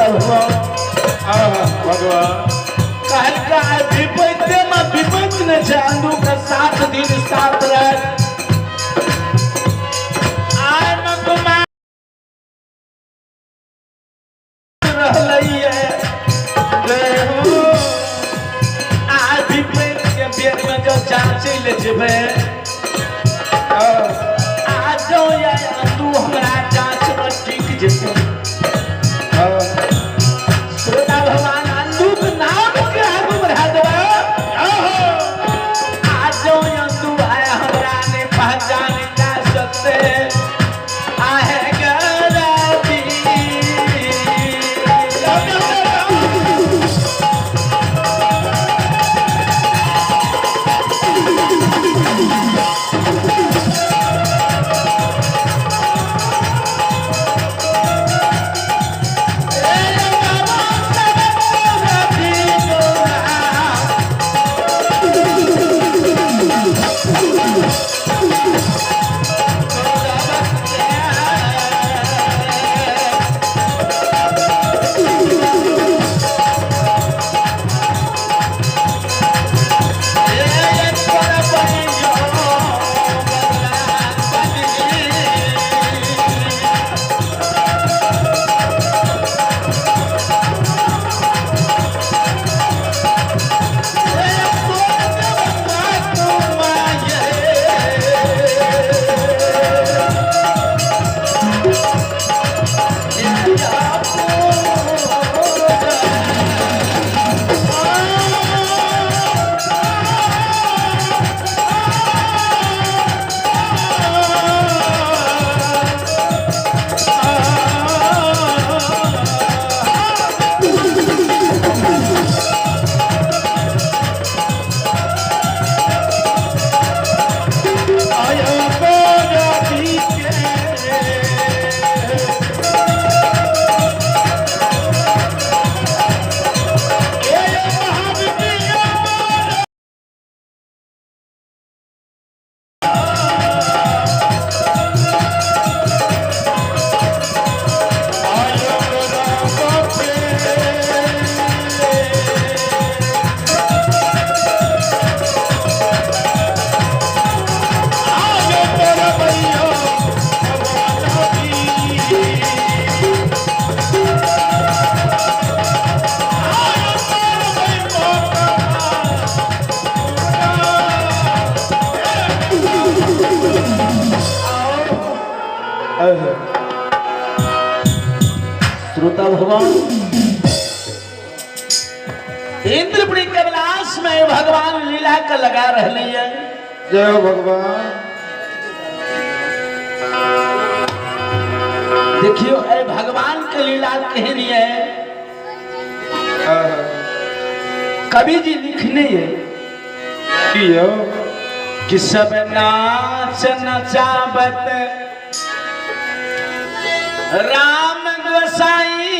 श्रोता भगवान, आहा, भगवान। कहलका आइ विपैते में विपैत ने छै अंदू के 7 दिन 7 रात आइ मकुमा रहलैये रे हो। आइ विपैत के बेर में जब जांचै ले जेबै, आ जो या तू हमरा जांच में टिक जेतै। श्रोता भगवान, अंदूक नाम के आगू बढ़ा देबै। आ जो अंदू आय हमरा ने पहचान जा सकते आहे गरबी। श्रोता भगवान, इंद्रपुरी कैलाश में भगवान लीला के लगा रहे हैं। जय हो भगवान। देखियो ए भगवान के लीला केहन है। कवि जी लिखने है की यौ? कि सब नाच नचाबत राम गोसाई,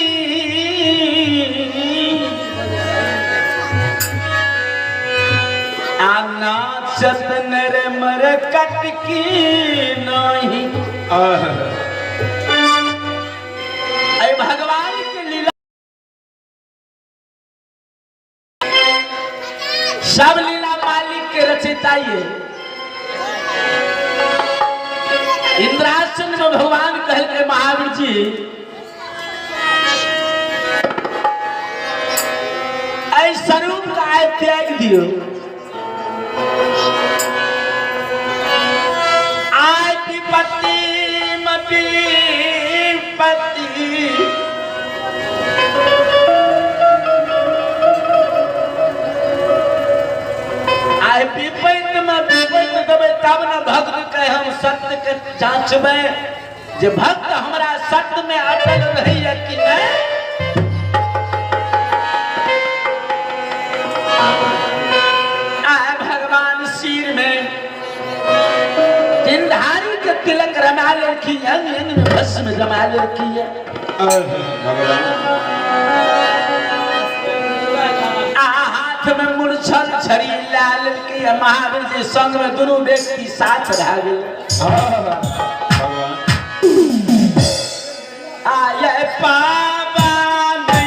आ नाचत नर मर कटकी नहीं। आहा, अरे भगवान के लीला सब लीला मालिक के रचयिता ये। इंद्रासन में भगवान कहल के महावीर जी ऐ स्वरूप का आय त्याग दियो, आय विपत्ति विपत्ति आइ विपैत में विपैत देबै तब ने भक्त के हम सत्य के जांचबै जे भक्त हमरा सत्य में अटल रहैया कि नहीं। आय भगवान सिर में तिनधारी के तिलक रमा लेलखिन, अंग अंग में भस्म जमा लेलखिन। भगवान आ हाथ में मुरछल छड़ी ला लेलकै। महावीर जी संग में दुनू व्यक्ति साथ भए गेल। भगवान आय पावन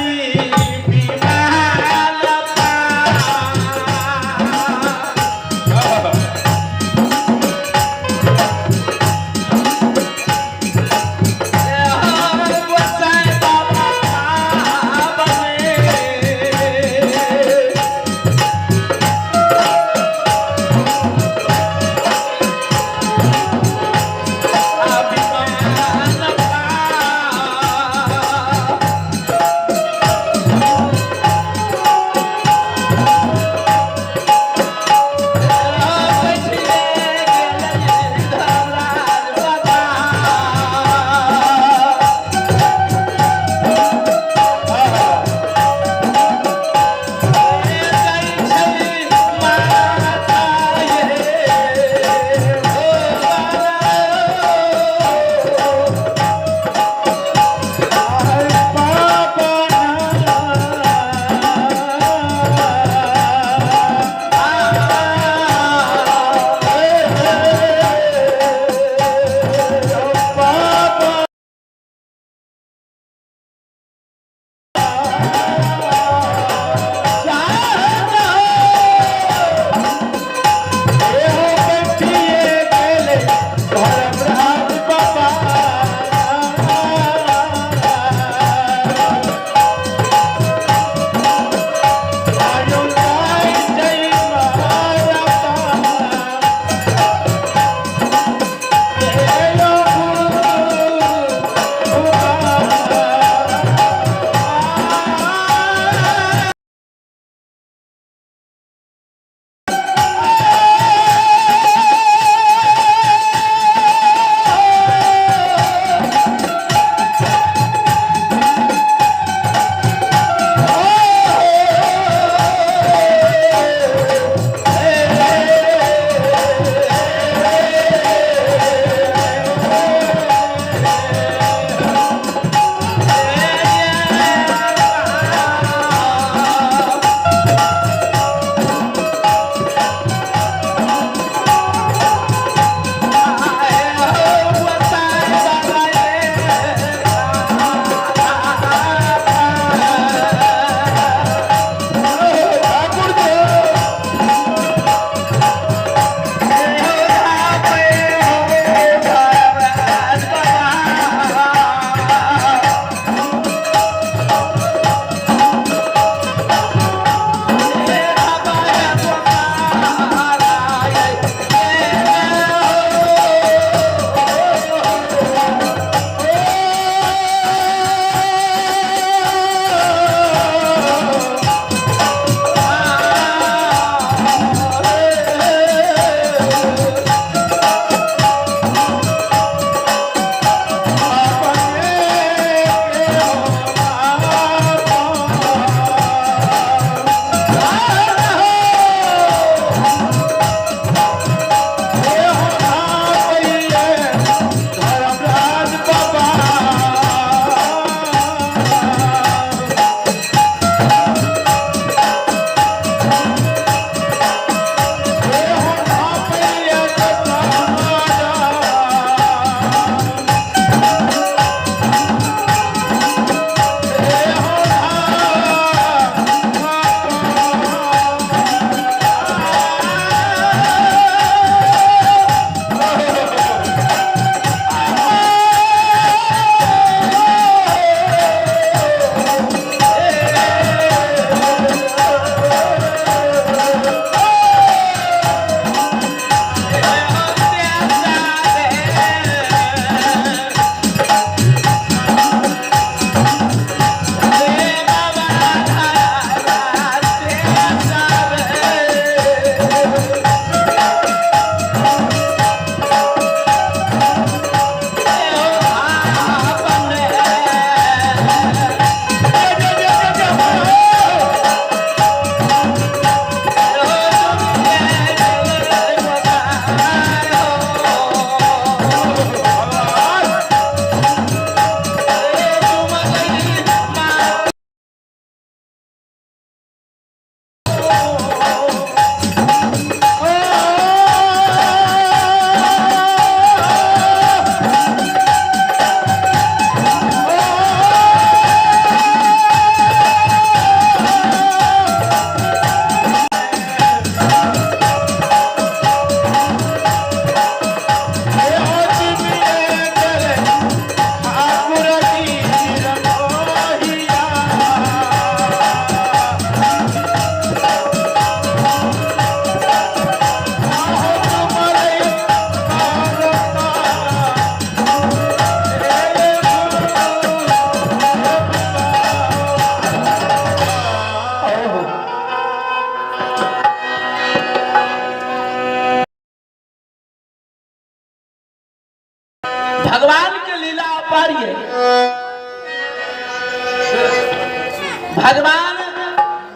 भगवान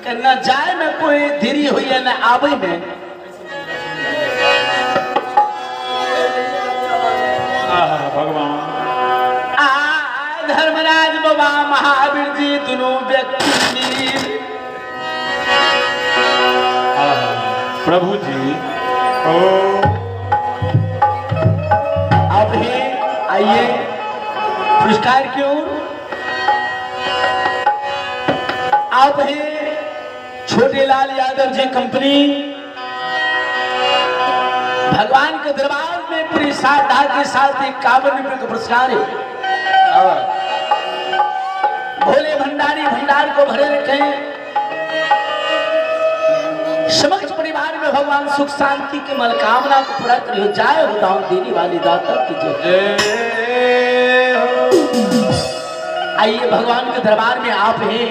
के न जाय में कोई देरी होइए न आवे में। आहा भगवान। आ धर्मराज बाबा महावीर जी दुनू व्यक्ति आहा प्रभु जी। ओ अभी आइए पुरस्कार की ओर। आप हैं छोटेलाल यादव जी कंपनी, भगवान के दरबार में पूरी श्रद्धा के साथ 51 रुपए का पुरस्कार है। भोले भंडारी भंडार को भरे रखें। समक्ष परिवार में भगवान सुख शांति की मनोकामना को पूरा करियो। जाए हो दान देने वाले दाता की जय। आइए भगवान के दरबार में आप हैं।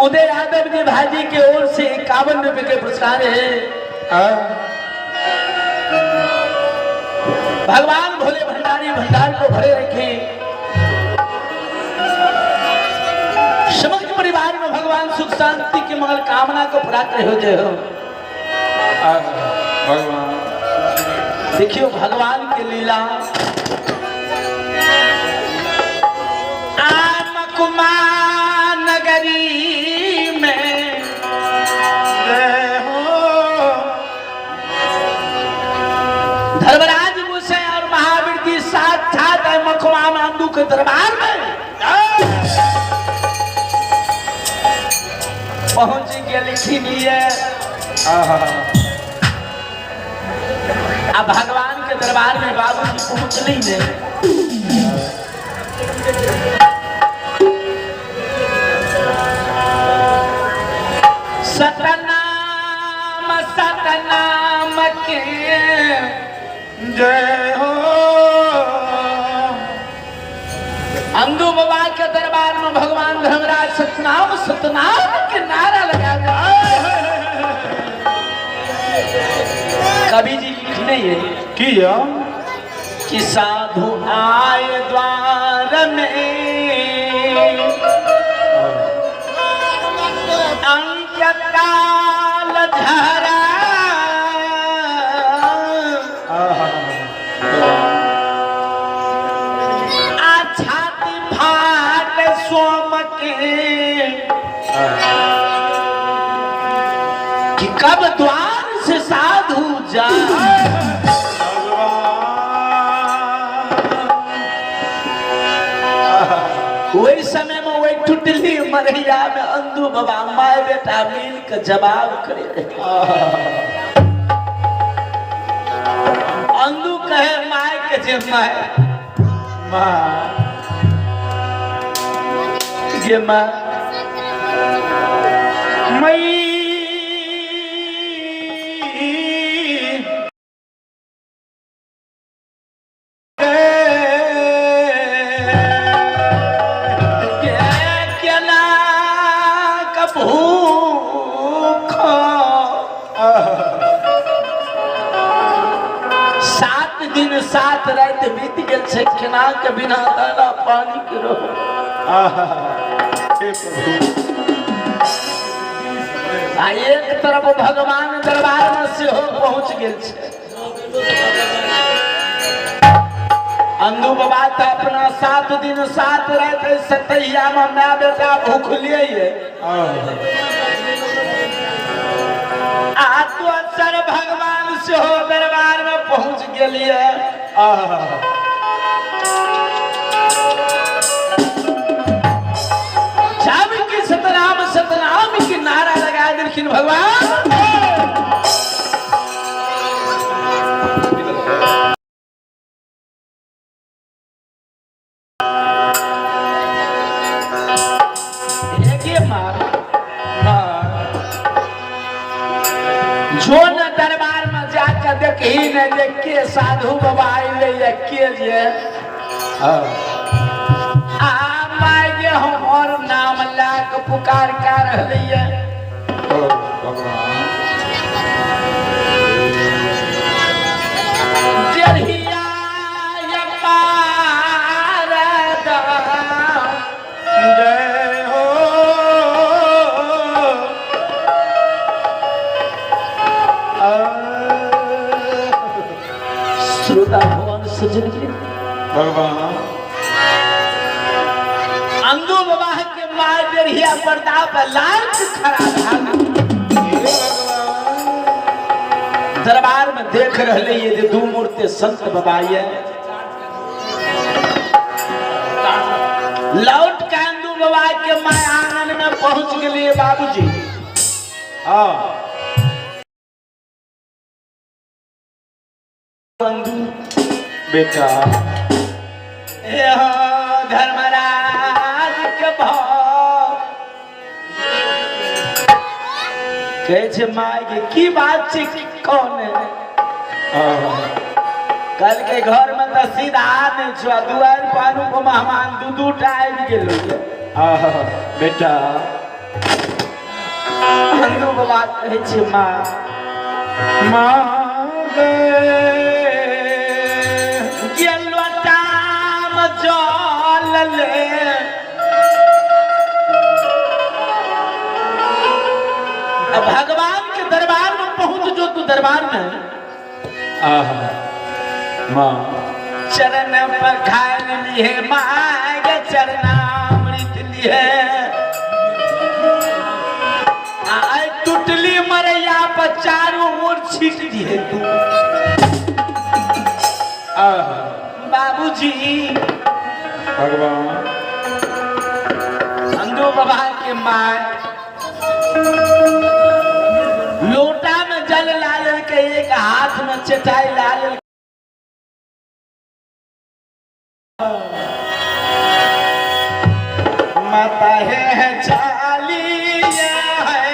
उदय यादव जी भाजी के ओर से 51 रुपए के पुरस्कार है। भगवान भोले भंडारी भंडार को भरे रखें। समग्र परिवार में भगवान सुख शांति की मंगल कामना को पूरा करे हो। जय हो भगवान। देखियो भगवान की लीला। आमकुमा नगरी में जय हो। धर्मराज गोसाई और महावीर जी साक्षात मखुमा मांडू के दरबार में पहुंच गेलखिन। अब भगवान के दरबार में बाबूजी पहुंचली ने सतनाम सतनाम के जय हो। अंदू बाबा के दरबार में भगवान धर्मराज सतनाम सतनाम के नारा लगा। कवि जी लिखने है की यौ कि साधु आए द्वार में अंत्यकाल झरा आ छाती फाट सोम के कि कब द्वार से साधु जा। वही समय में वही टुटली मरैया में अंधू बाबा my बेटा मिल के जवाब करे। अंधू कहे my के जे my गे माँ मई के केना के भूख 7 दिन 7 राति बीत गेल छै केना के बिना दाना पानी के रहो। हे प्रभु। आ एक तरफ भगवान दरबार में सेहो पहुंच गेल छै। अंधू बाबा तऽ अपना 7 दिन 7 राति सतैया में my बेटा भूखलिए आ दोसर भगवान सेहो दरबार में पहुंच गेलिए। जब की सतनाम सतनाम की नारा लगा देलखिन भगवान। जो न दरबार में जाके देखी न देख के साधु बाबा आइले या के जे आ my गे हमर नाम ला के पुकार कर रहलिए। जरिया या पार बुझलिए? भगवान। अंदू बाबा के माय डेढ़िया पर्दा पर लाल खड़ा भा दरबार में देख रहे ये जे दू मूर्ति संत बाबा ये लौट के अंदू बाबा के माय आंगन में पहुंच गेलिए बाबूजी। हाँ। अंदू बेटा। ए हो धर्मराज के भाव कहै छै माय के की बात छै, की कौन है? आहा। कल के घर में तऽ सीधा नहि छौ, दुआरि पर अनुपम मेहमान दू दू टा आबि गेलो। आहा, बेटा। अंदू बाबा कहै छै माँ माँ गे। के लोटामे जल ले आ भगवान के दरबार में पहुंच जो तू दरबार में। आहा, माँ। चरण पखार लिए मांग चरणामृत लिए, आय टूटली मरैया पर चारू ओर छीट दिए तू। आहा। बाबूजी। भगवान। अंदू बाबा के माय लोटा में जल ला के एक हाथ में चटाई ला लेल माता है चालिया है।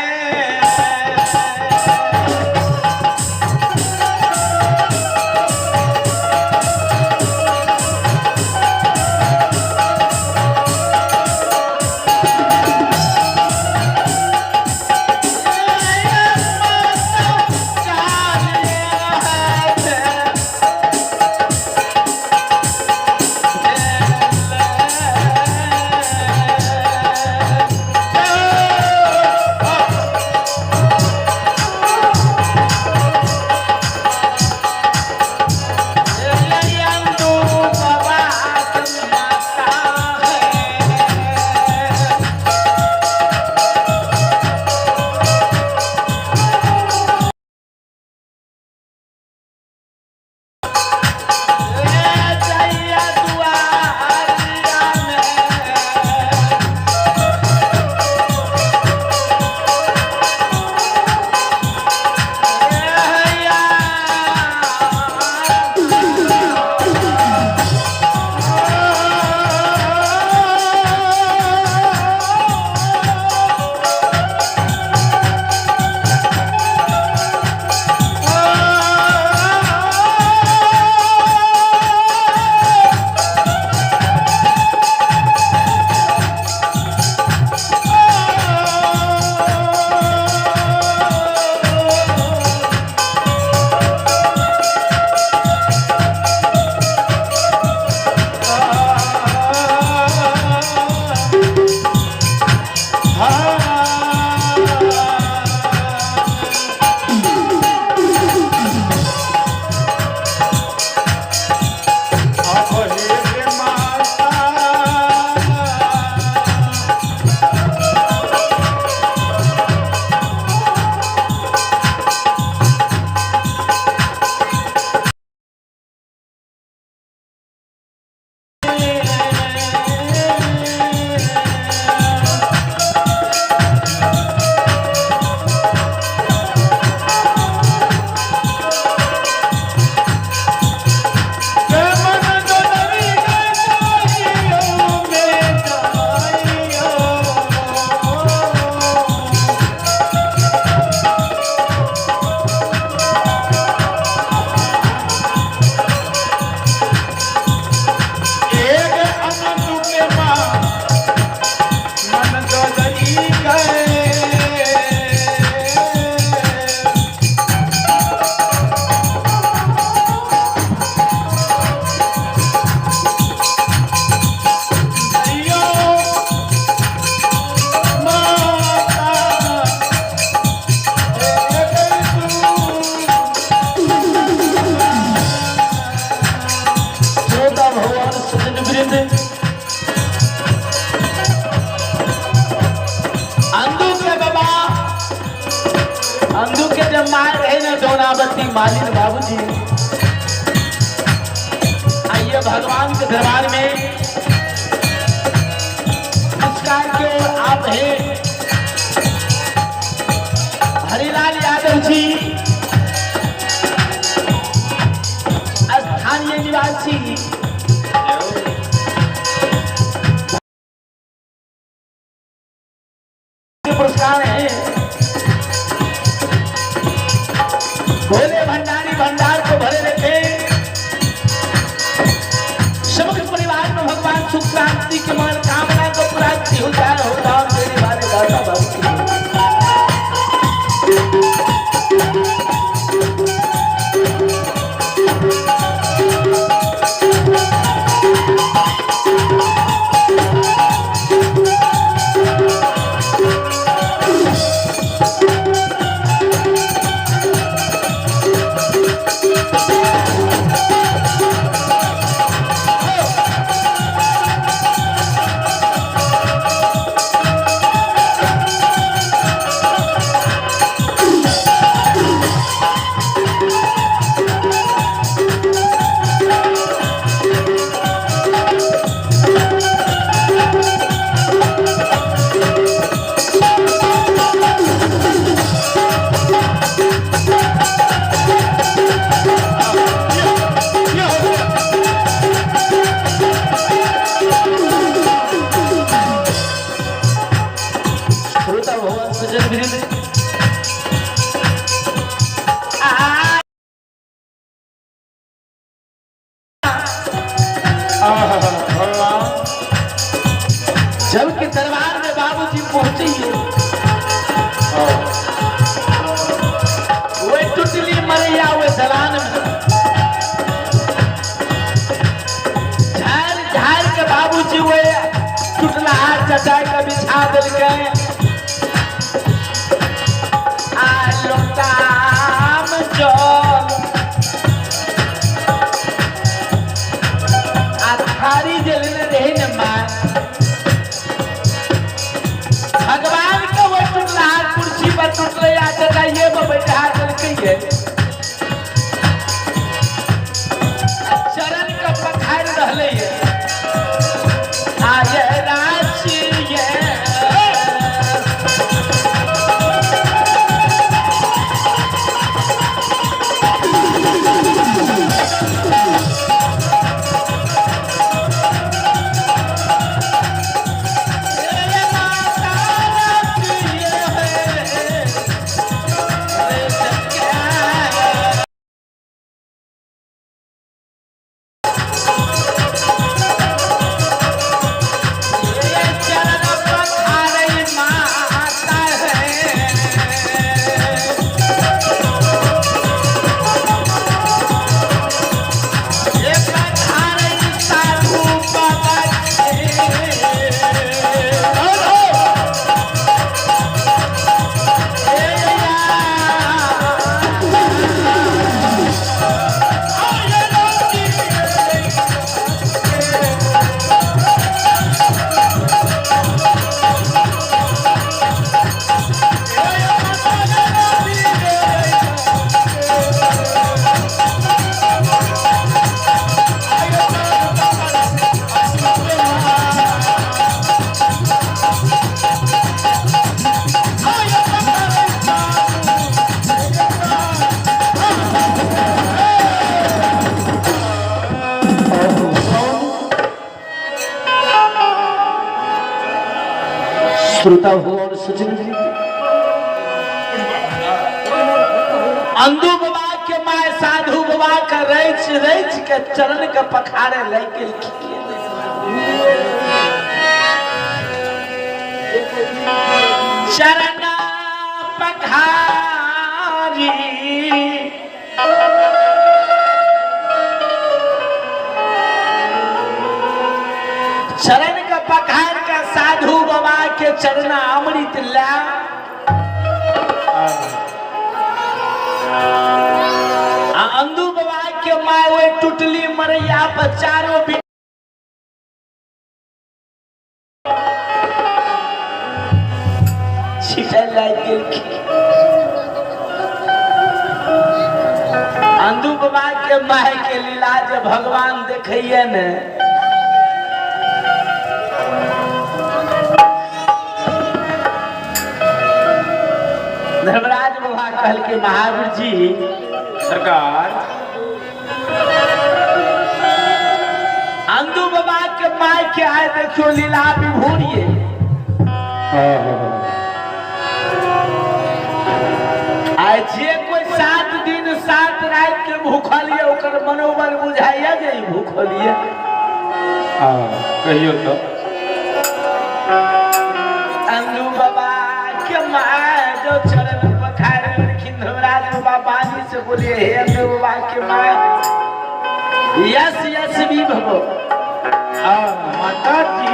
उमावती मालिन बाबूजी आइए भगवान के दरबार में पुरस्कार के ओर आप हैं हरिलाल यादव जी, स्थानीय निवासी। पुरस्कार है भोले भंडारी भंडार को भरे रखे। समग्र परिवार में भगवान सुख शांति के मन कामना को प्राप्ति हो जाए हो दान देने वाले दाता बाबू की। श्रोता भगवान सजन वृंद आहा भगवान। जब के दरबार में बाबूजी पहुंचे वे टुटली मरैया वे दलान में झाड़ झाड़ के बाबूजी वे टुटला हाथ चटाई के बिछा दिलकै आ लोटाम जल आ थारी जे लेने रहे ने माँ भगवान के वो टुटला हाथ कुर्सी पर टुटले आ चटाइये पर बैठा देलकै ये आ चरण के पखारि रहले ये आ ये राशि ये ये माता राशि ये है ये चरण पखारै माता है। ये पखारै साधु बाबा के। ए श्रोता हो और सचिन अंधु बाबा के माय साधु बाबा के रच रच के चरण के पखारे लय के चरण पखारी चरण के पखार के साधु बाबा के चरण अमृत ला आ अंधु बाबा के my ओहि टुटली मरैया पर चारो छिटल लागि गेलखिन। अंधु बाबा के my के लीला जे भगवान देखैये ने, धर्मराज बाबा कहलकै महावीर जी सरकार अंधु बाबा के my के आए देखियो लीला विभूरिये। आइ जे कोई 7 दिन 7 रात के भूखल ये ओकर मनोबल बुझाइया जे ई भूखल ये। कहियो तो अंधु बाबा के my जो चरण पखार लेलखिन धर्मराज बाबा वाणी से बोलिए हे अंधु बाबा के my yes yes भी भगो। माता जी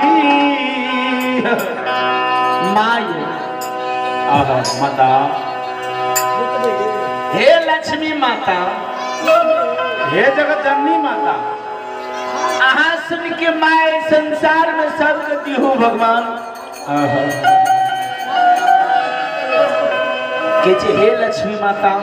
my आहा माता हे लक्ष्मी माता हे जगत जननी माता अहाँ सुन के my संसार में सबके दिहू भगवान। आहा के जे हे लक्ष्मी माता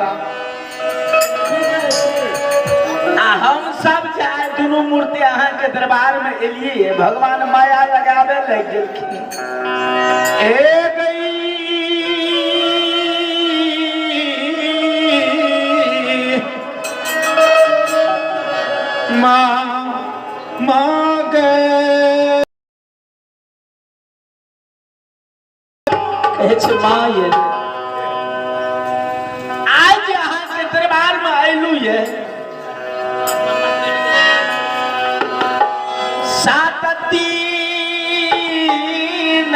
आ हम सब जाए दुनू मूर्ति अहाँ के दरबार में एलिए भगवान माया लगावे लग गेलखिन। ए गई माँ माँ गए कहै छै माँ ये आज अहाँ के दरबार में अयलू ये 7 दिन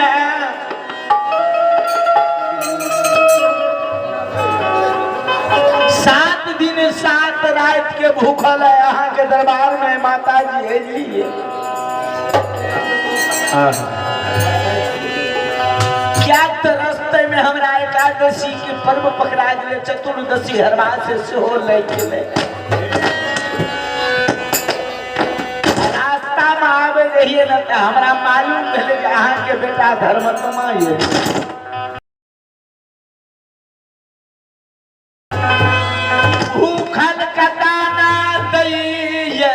7 दिन 7 रात के भूखल है अहाँ के दरबार में माता जी एलिए। क्या तो रास्ते में हमरा एकादशी के पर्व पकड़ा गेलै चतुर्दशी हरबा से सेहो लै गेलै। रास्ता में आबे रहिए न तऽ हमरा मालूम भेलै जे अहाँके बेटा धर्मात्मा ये। भूखल का दाना दैये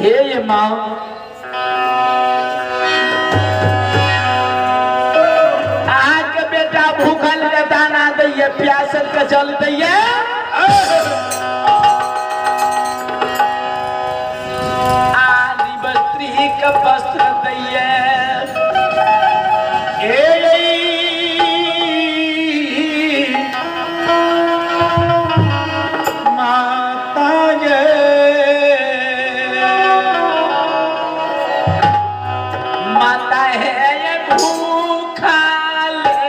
हे ये माँ अहाँके बेटा भूखल के दाना दैये प्यासल के जल दैये आदि बस्त्री के वस्त्र दैये। ए माता ये माता है ये भूखा ले।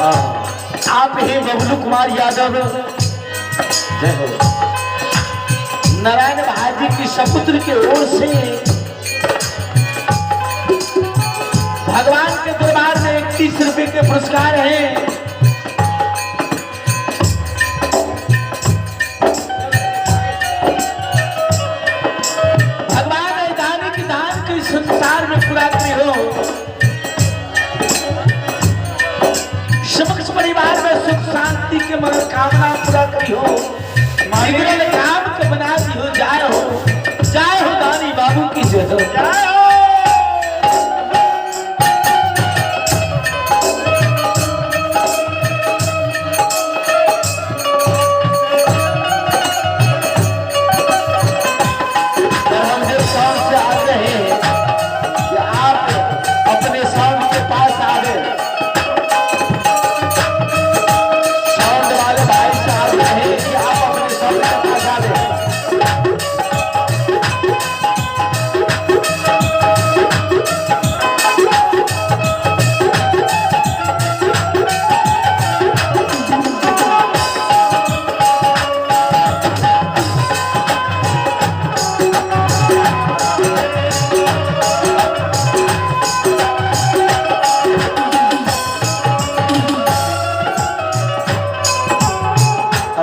आप ही बबलू कुमार यादव, जय हो। नारायण भाई की सपुत्र के ओर से भगवान के दरबार में 31 रुपए के पुरस्कार हैं। भगवान दान की दान के संसार में पूरा करे हो, समक्ष परिवार में सुख शांति के मनोकामना पूरा करी हो, बिगड़ल काम के बना दी हो। जाय हो, जाय हो, दानी बाबू की जय हो। जय हो। हम साउंड से आ रहे हैं कि आप अपने साउंड के पास आ गए। साउंड वाले भाई साहब रहे कि आप अपने साउंड के पास आ गए।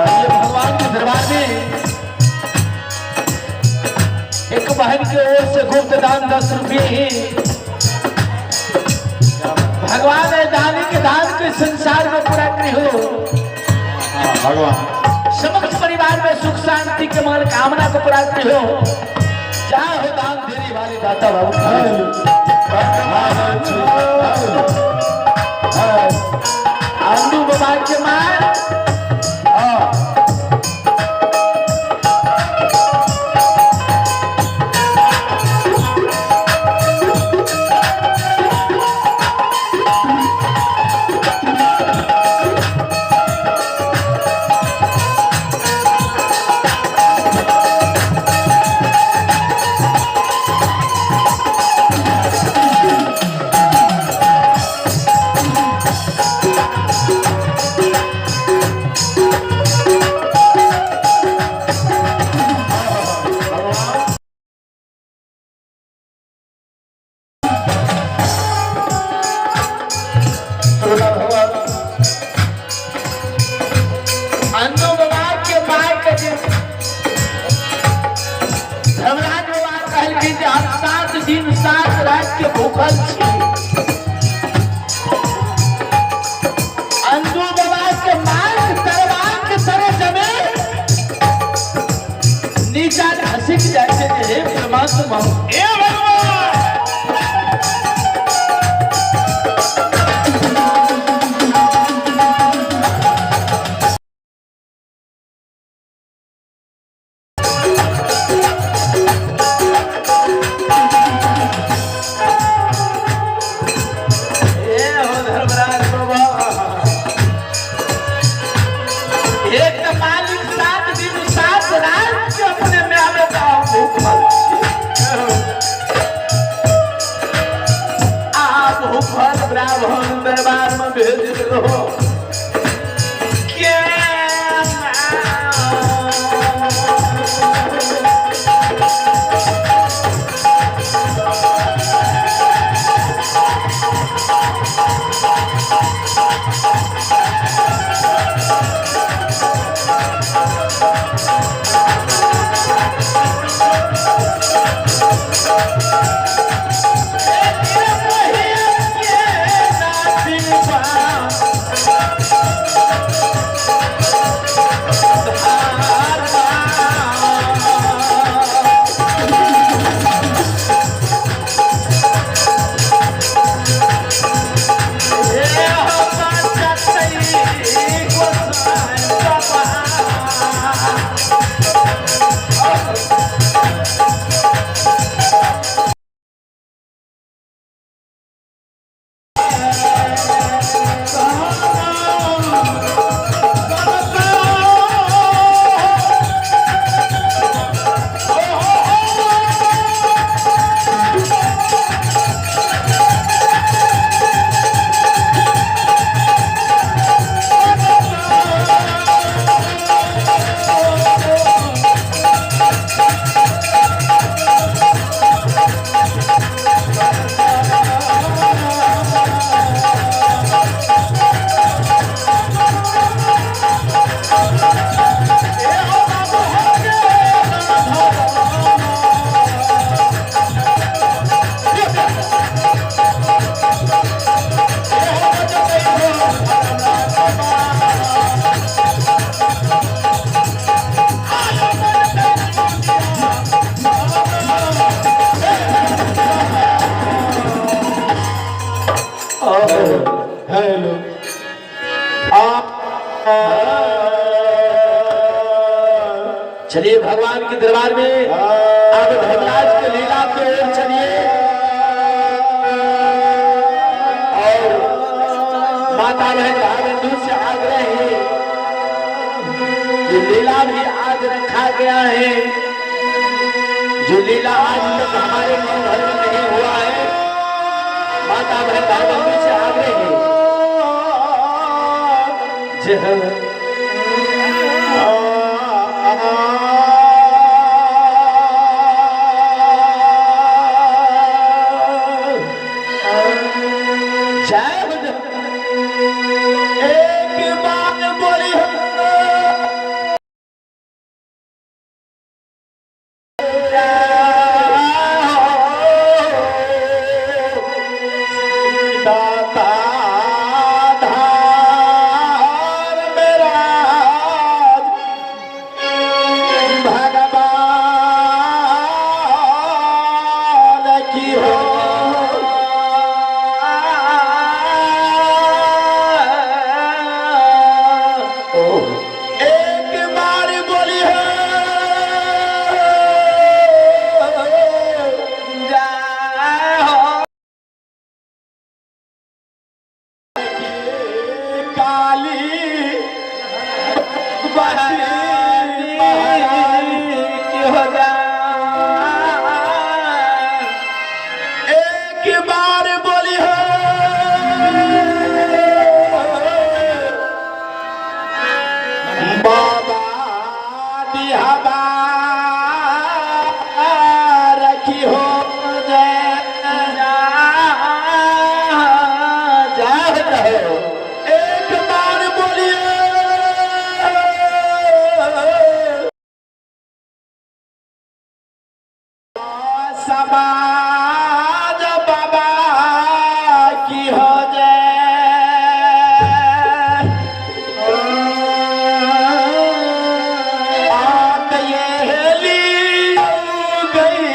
ये भगवान के दरबार में एक बहन की ओर से गुप्त दान 10 रुपये ही। भगवान है दानी के दान के संसार में पूरा करी हो। भगवान समक्ष परिवार में सुख शांति के मन कामना को पूरा करी हो। चाहे हो दान देने वाले दाता बाबू। आंदू बाबा के मार। श्रोता भगवान, अन्नू बाबा के माय के जे धर्मराज बाबा कहलखिन जे हम 7 दिन 7 रात के भूखल छी। अन्नू बाबा के माय के तरवार के तरे जमे नीचा घसिक जाइ छै जे हे परमात्मा, हे भगवान। हे हो धर्मराज बाबा, एक त मालिक 7 दिन 7 रात के अपने में आवे त हम भूखल छी। आ भूखल ब्राह्मण दरबार में भेज देलो के। हेलो आ चलिए भगवान के दरबार में अब धर्मराज के लीला की ओर चलिए और माता बहन भाई से आग्रह है कि लीला भी आज रखा गया है, जो लीला आज तक हमारे गाँव भर में नहीं हुआ है। माता बहन भाई से आग्रह है जय जय हो। एक बार बोली दाता धार मेरा भगवान की हो। एक बार बोली हो काली एक बार बोली हो बाबा दिहबा रखी हो जय जय हो। एक बार बोलिए समाज बाबा की हो जय। आत ये ली गई।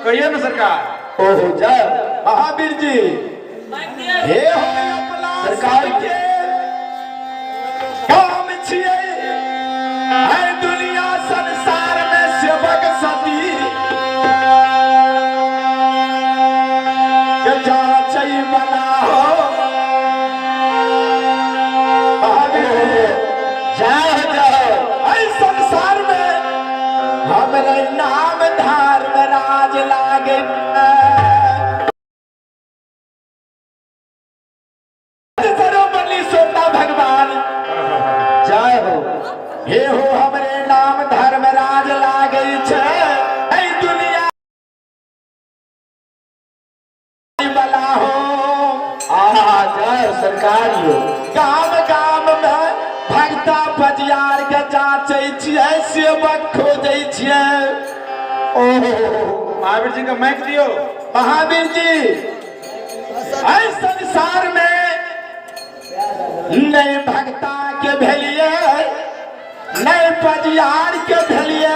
कहिए ना सरकार। ओहो जय महावीर जी। हे हो अपना सरकार के काम छियै है दुनिया संसार में सेवक सती के जाचै बना हो। महावीर जी जय हो जय हो। ऐ संसार में हमरे नाम धर्म राज लागे। सर्वबली सोता भगवान जय हो। हे हो हमरे नाम धर्म राज लागे छे ऐ दुनिया बला हो। आहा जय हो सरकार यो। गाम गाम में भक्ता पजियार के जाचै छियै, सेवक खोजै छियै। ओहो महावीर जी का माइक दियो। महावीर जी ऐ संसार में नहीं भक्ता के भेलिए, नहीं पजियार के भेलिए,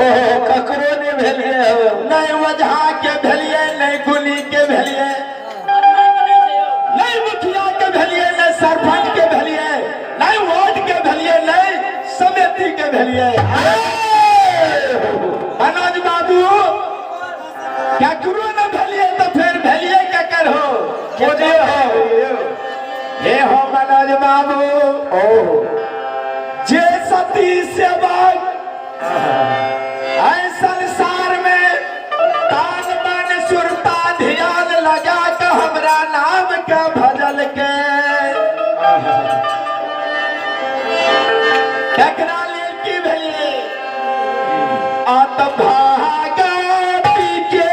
ओहो ककरो नहीं भेलिए हो, नहीं ओझा के भेलिए, नहीं गुनी के भेलिए, नहीं मुखिया के भेलिए, नहीं सरपंच के भेलिए, नहीं वोट के भेलिए, नहीं समिति के भेलिए। मनोज बाबू ककरो न भेलिए तो फिर भेलिए केकर हो? के हो? हे हो मनोज बाबू। ओहो जे सती सेवक ऐ संसार में तान मन सुरता ध्यान लगा के हमरा नाम के भजल के एकरा लेल की भेलिए? अत भागती के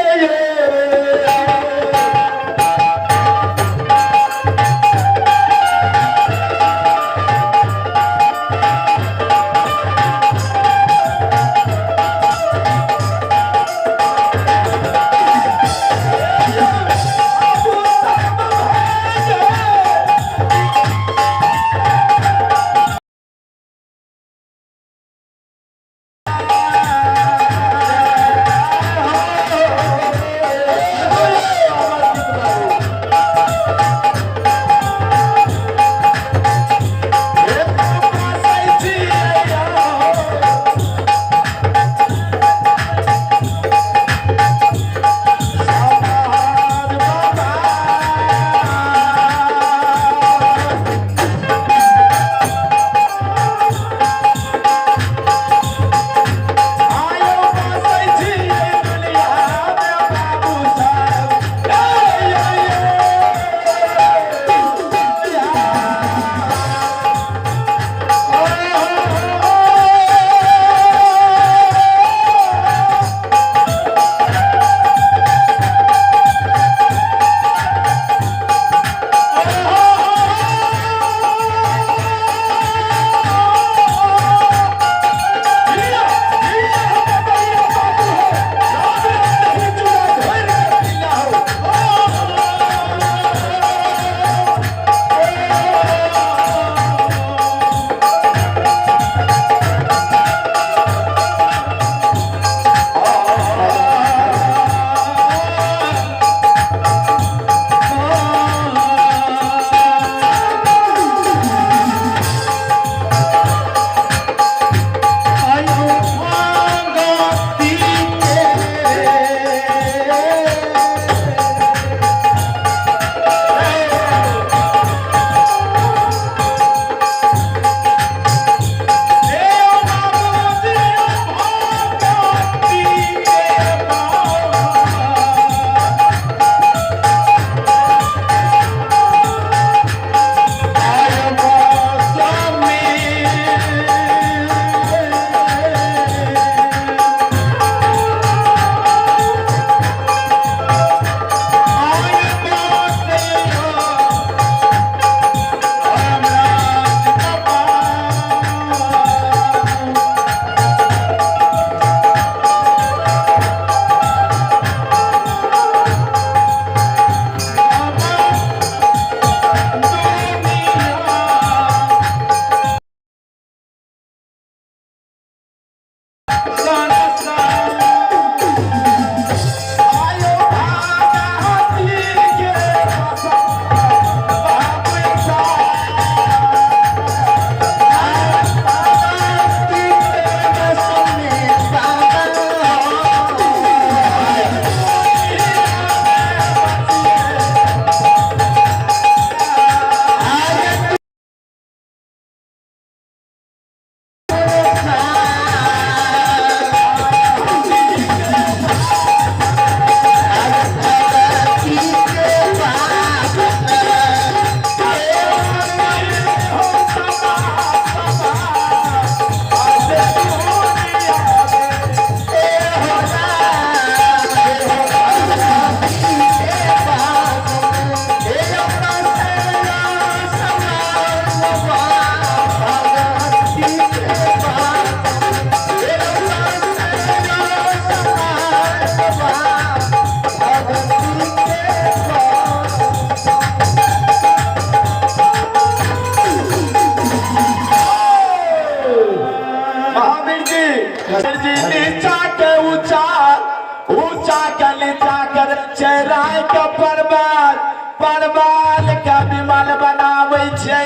ऊंचा के नीचा करै छै, राय के परबाल परबाल के विमल बनाबै छै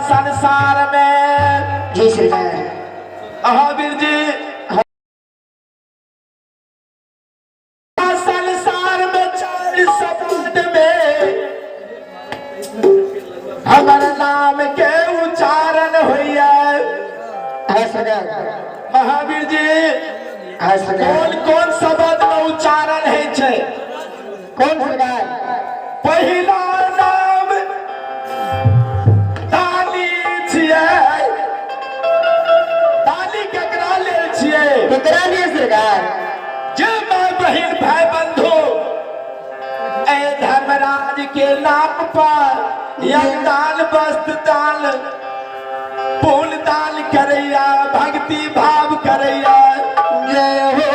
संसार में। जी सरकार। महावीर जी संसार में चार शब्द में हमर नाम के उच्चारण होइया। हाँ सरकार। महावीर जी। हाँ सरकार। कोन कोन शब्द में उच्चारण होइ छै? कौन सरकार? पहिला नाम ताली छियै। ताली केकरा लेल छियै? केकरा लिए सरकार? जे माय बहिन भाई बंधु ए धर्मराज के नाम पर यज्ञदान वस्त्र दान फूल दान करैया, भक्ति भाव करैया, जय हो।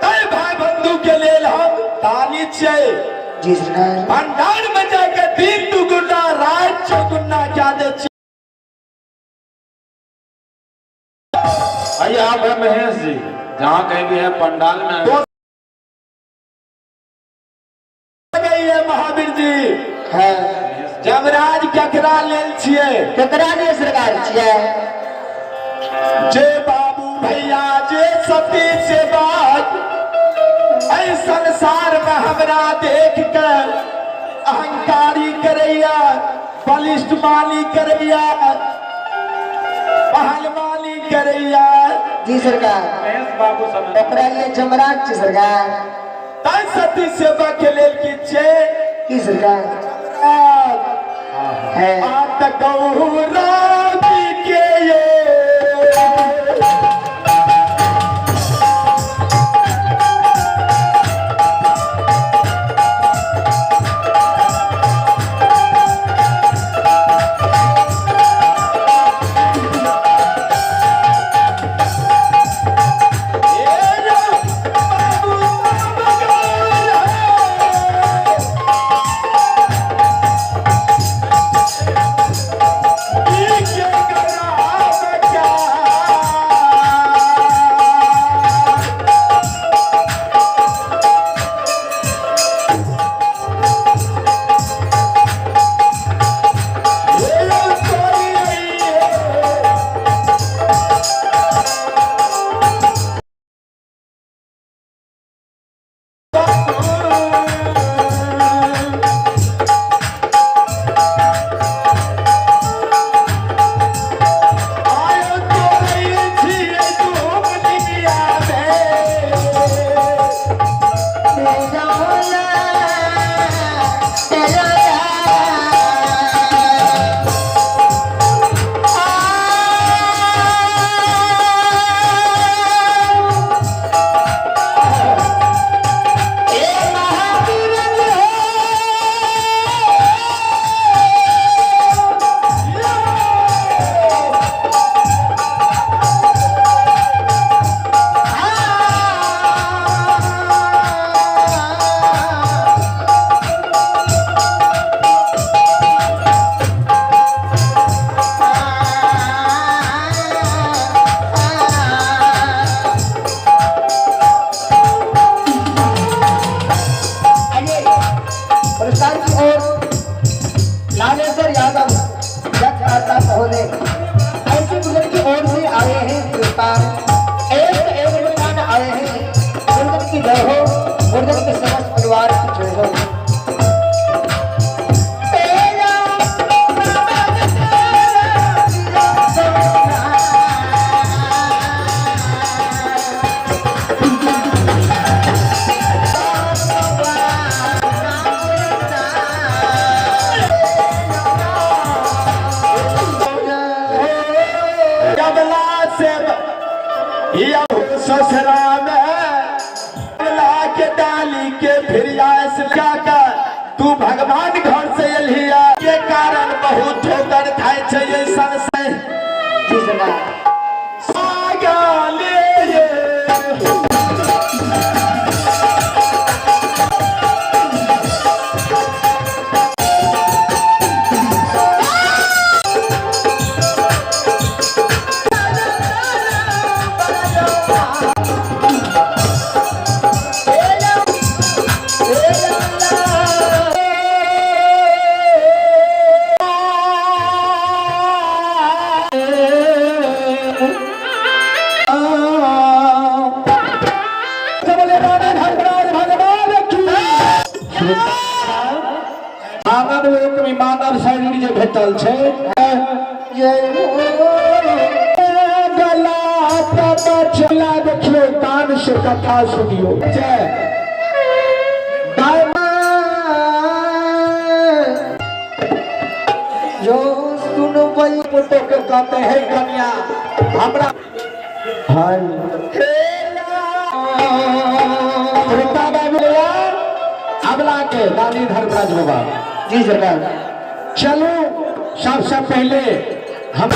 तै भाई बंधु के लेल हम ताली छियै। जी सरकार। भंडार में जाके दिन दुगुना रात चौगुना क्या दे छियै। आइए आप है महेश जी, जहाँ कहीं भी है पंडाल में। तो गई है महावीर जी। हाँ। जमराज केकरा लेल छियै? केकरा लिए सरकार छियै? जे बाबू भैया जे सती सेवक एहि संसार में हमरा देख कर अहंकारी करैया, बलिष्ठ माली करैया, पहलवानी करैया। जी सरकार। महेश बाबू सब ओकरा लिए जमराज छै सरकार। तै सती सेवक के लेल की छै? की सरकार? जमराज है। आत गौरा के ये पुरस्कार की ओर लालेश्वर यादव जगता महोदय ऐसे बुजुर्ग की ओर से आए हैं पुरस्कार। एक एक पुरस्कार आए हैं। बुजुर्ग की जय हो, बुजुर्ग के समस्त परिवार की जय हो। तेरा कमला से या ससुरा में कमला के डाली के फिर का तू भगवान घर से एलिया के कारण बहुत ठोकर खाए छै ये संसार। जी सरकार। सागाले ये धर्मराज भगवान की। मानव लोक में मानव शरीर जे भेटल छै, गला चला देखियो, कान से कथा सुनियो। जय जो सुनबै पुतो के कहते हैं कन्या हमरा हाय श्रोता बाबू अबला के दानी धर्मराज बाबा जी सरकार। चलो, सबसे पहले हम